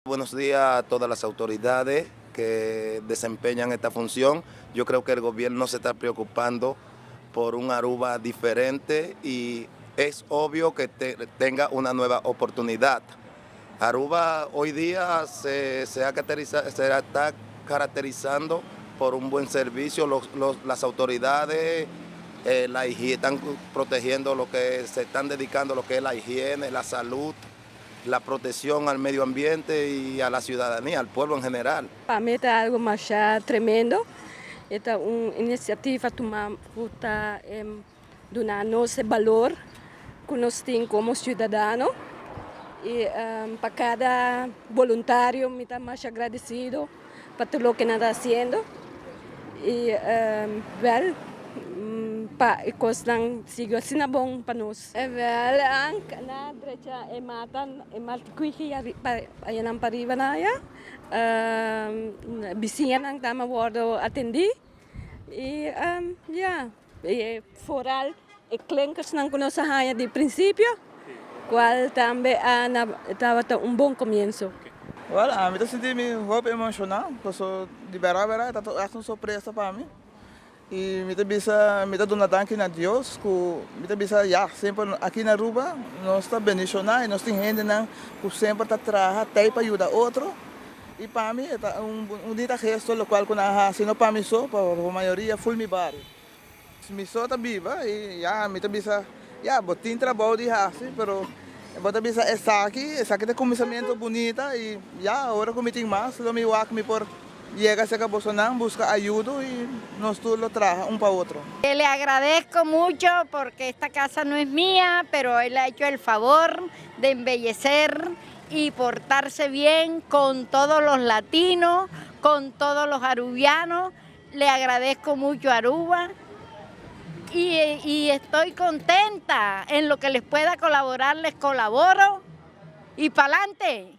Buenos días a todas las autoridades que desempeñan esta función. Yo creo que el gobierno se está preocupando por un Aruba diferente y es obvio que tenga una nueva oportunidad. Aruba hoy día se está caracterizando por un buen servicio. Las autoridades, la higiene, están protegiendo lo que se están dedicando, lo que es la higiene, la salud, la protección al medio ambiente y a la ciudadanía, al pueblo en general. Pa mi ta algo mas tremendo. Ta un iniciativa tuma pa duna nos balor cu nos tin como ciudadano. Y pa cada voluntario mi ta mas agradecido pa tur loke nan ta haciendo. Y wel, pa cosnan sigui asina bon pa nos. Wel, nan a drecha e mata e mata kuiki pa nan pariba na ya. Bisiñanan tambe a wordo atendi. Y ja, y vooral e klinkersnan cu nos a haya di principio, cual tambe tabata un bon comienso. Well, ami ta sinti mi hopi emociona, paso di berdad berdad, ta echt un sorpresa pa mi. Y mi ta bisa, mi ta duna danki na Dios, cu mi ta bisa, ja, semper aki na Aruba, nos ta bendiciona y nos tin hendenan cu semper ta traha, ta pa yuda otro. Y pa mi, ta un bunita gesto, lo cual cu nan a haci, no pa mi so, pa e mayoria, full mi bario. Mi so ta biba y ja, mi ta bisa, ja, bo tin trabou di haci, pero bo ta bisa esaki ta cuminsamento bunita y ja, ora cu mi tin mas, lo mi wak mi por yega cerca bosonan, busca ayuda y nos tur lo traha un pa otro. Le agradezco mucho porque esta casa no es mía, pero él ha hecho el favor de embellecer y portarse bien con todos los latinos, con todos los arubianos. Le agradezco mucho a Aruba y estoy contenta. En lo que les pueda colaborar, les colaboro y pa'lante.